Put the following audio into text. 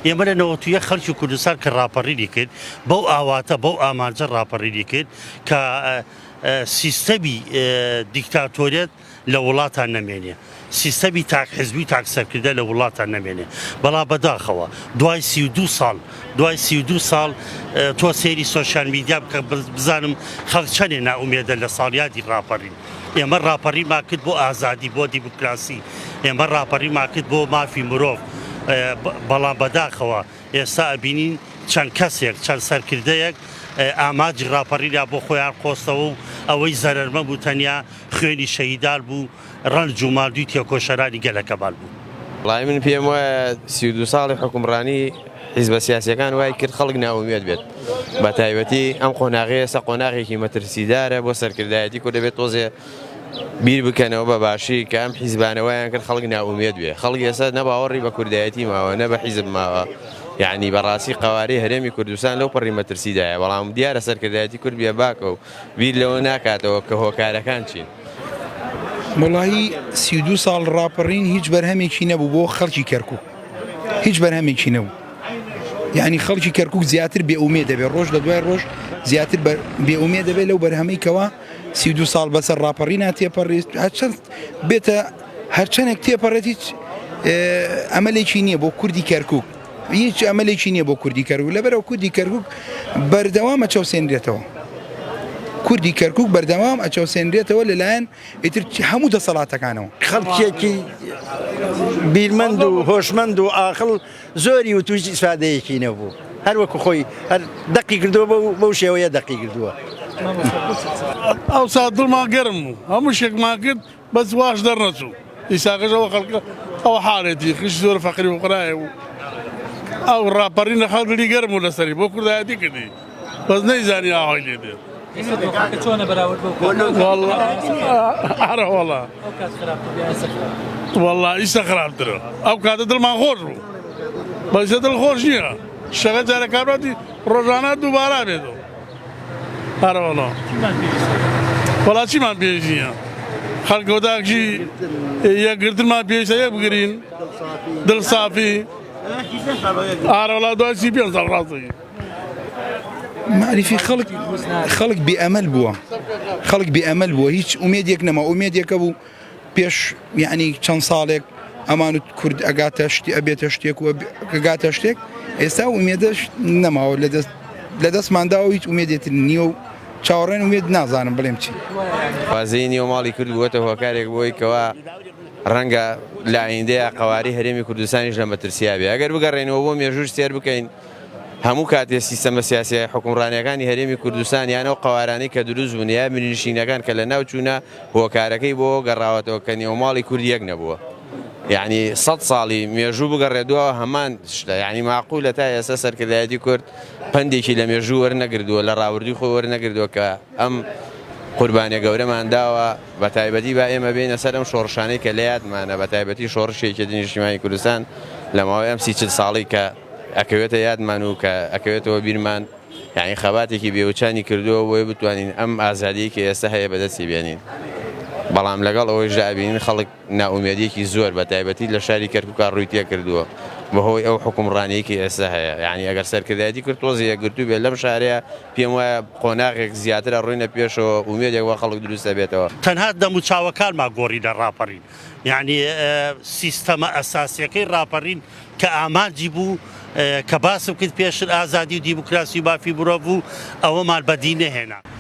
ئێمە لە 91 خەڵکی کوردستان کە ڕاپەڕینی کرد بەو ئاواتە بەو ئامانجە ڕاپەڕینی کرد کە سیستەمی دیکتاتۆریەت لە وڵاتان نەمێنێ، سیستەمی تاک حزبی و تاک سەرکردە لە وڵاتان نەمێنێ، بەڵام بەداخەوە دوای 32 ساڵ دوای 32 ساڵ تۆ سەیری سۆشیال میدیا بکە بزانم خەڵک چەنێ نائومێدە لە ساڵیادی ڕاپەڕین. ئێمە ڕاپەڕینمان کرد بۆ ئازادی، بۆ دیموکراسی، ئێمە ڕاپەڕینمان کرد بۆ مافی مرۆڤ، بەڵام بەداخەوە ئێستا ئەبینین چەند کەسێک، چەند سەرکردەیەک ئامانجی ڕاپەڕینیان بۆ خۆیان قۆستەوە و ئەوەی زەرەرمەند بوو تەنیا خوێنی شەهیدان بوو، ڕەنج و ماندووی تێکۆشەرانی گەلەکەمان بوو. وەڵایی من پێم وایە 32 ساڵی حوکمڕانی حیزبە سیاسیەکان وای کرد خەڵک نائومێد بێت بە تایبەتی ئەم قۆناغەیە ئێستا قۆناغێکی مەترسیدارە بۆ سەرکردایەتی کورد دەبێت تۆزێ بیر بکەنەوە بە باشی کە ئەم حیزبانە وایان کرد خەڵک نائومێد بێ خەڵک ئێستا نە باوەڕی بە کوردایەتی ماوە نە بە حیزب ماوە یعنی بەڕاستی قەوارەی هەرێمی کوردستان لەو پەڕی مەترسیدایە بەڵام دیارە سەرکردایەتی کورد بێباکە و بیر لەوە ناکاتەوە کە هۆکارەکان چین. وەڵاهی 32 ساڵ ڕاپەڕین هیچ بەرهەمێکی نەبوو بۆ خەڵکی کەرکک هیچ بەرهەمێکی نەبوو یعنی خەڵکی کەرکک زیاتر بێ ئومێ دەبێت ڕۆژ لە دوای ڕۆژ زیاتر بێ ئومێ دەبێت لەو بەرهەمەی کەوا 32 ساڵ بەسەر ڕاپەڕینا تێپەڕیت هەرچەند بێتە هەرچەندێک تێپەڕێت هیچ ئەمەلێکی نییە بۆ کوردی کەرکک هیچ ئەمەلێکی نییە بۆ کوردی کەرکک لەبەرەوە کوردی کەرکک بەردەوام ئەچەوسێنرێتەوە کوردی کەرکک بەردەوام ئەچەوسێنرێتەوە لەلایەن ئیتر هەموو دەسەڵاتەکانەوە. خەڵکێکی بیرمەند و هۆشمەند و ئاقڵ زۆری وت و هیچ ئیسفادەیەکی نەبوو هەر وەکو خۆی هەر دەقی کردووە بەو شێوەیە دەقی کردووە. ئەوسا دڵمان گەرم بوو هەموو شتێکمان کرد بەس واش دەرنەچوو ئیساکەش ئەوە خەڵکە ئەوە حاڵێتی خش زۆر فەقری وقرایە و ئەو ڕاپەڕینە خەڵک دڵی گەرم بوو لەسەری بۆ کوردایەتی کردی بەس نەیزانی ئاوای لێ دێت. ئێستا دۆخەکە چۆنە بەراورد بەو کاتە؟ والله ئەرە وەڵا ئەو کات خراپتر بوو یا ئێستا خراپترە؟ والله ئیستا خراپترە ئەو کاتە دڵمان خۆش بوو بەس ئیستا دڵ خۆش نییە شەغە جارە کابراتی ڕۆژانە دووبارە بێتەوە ئەرە وەڵا چیمان پێویستە؟ وەڵا چیمان پێویست نییە خەڵکەوتاکی یەکگرتنمان پێویستە یەک بگرین دڵ سافی ئارە وەڵا دوای 35 ساڵ ڕاستەکەی مەعریفی خەڵک خەڵک بێ ئەمەل بووە خەڵک بێ ئەمەل بووە هیچ ئومێدێک نەما ئومێدێکە بوو پێش یعنی چەند ساڵێک ئەمان کورد ئەگاتە شتی ئەبێتە شتێک و ئەگاتە شتێک ئێستا ئومێدەش نەماوە لە دەست لە دەستمانداوە هیچ ئومێدێتر نییە و چاوەڕێن ئومێد نازانم بڵێم چی. خوازیی نێو ماڵی کورد بووەتە هۆکارێک بۆی کەوا ڕەنگە لە ئایندەیا قەوارەی هەرێمی کوردستانیش لە مەترسیا بێ. ئەگەر بگەڕێینەوە بۆ مێژووش سێر بکەین هەموو کاتێ سیستەمە سیاسیە حوکمڕانیەکانی هەرێمی کوردستان یان ئەو قەوارانەی کە دروست بوون یا میرنشینەکان کە لە ناو چوونە هۆکارەکەی بۆ گەڕاوەتەوە کە نێوماڵی کورد یەک نەبووە یعنی سەد ساڵی مێژوو بگەڕێ دواوە هەمان شتە یعنی ماقولە تا ئێستا سەرکردایەتی کورد پەندێکی لە مێژوو وەرنەگردووە لە ڕابردووی خۆی وەرنەگردووە کە ئەم قوربانیە گەورەمان داوە بە تایبەتی با ئێمە بێینە سەر ئەم شۆڕشانەی کە لە یادمانە بە تایبەتی شۆڕشی یەکێتی نیشتیمانی کوردستان لە ماوەی ئەم 30 ساڵی کە ئەکەوێتە یادمان و کە ئەکەوێتەوە بیرمان یانی خەباتێکی بێوچانی کردووە بۆی بتوانین ئەم ئازادیەی کە ئێستا هەیە بەدەستی بێنین بەڵام لەگەڵ ئەوەیشدا ئەبینین خەڵک نائومێدیەکی زۆر بە تایبەتی لە شاری کەرکوکا ڕووی تێکردووە بەهۆی ئەو حوکمڕانیەی کە ئێستا هەیە یانی ئەگەر سەرکردایەتی کورد تۆزێ یەکگرتوو بێت لەم شارەیە پێم وایە قۆناغێک زیاتر ئەڕۆینە پێشەوە ئومێدێک بۆ خەڵک دروست ئەبێتەوە. تەنها دەموچاوەکانمان گۆڕی لە ڕاپەڕین یانی سیستەمە ئەساسیەکەی ڕاپەڕین کە ئامانجی بوو کە باسم کرد پێشتر ئازادی و دیموکراسی و مافی مرۆڤ بوو ئەوەمان بەدی نەهێنا.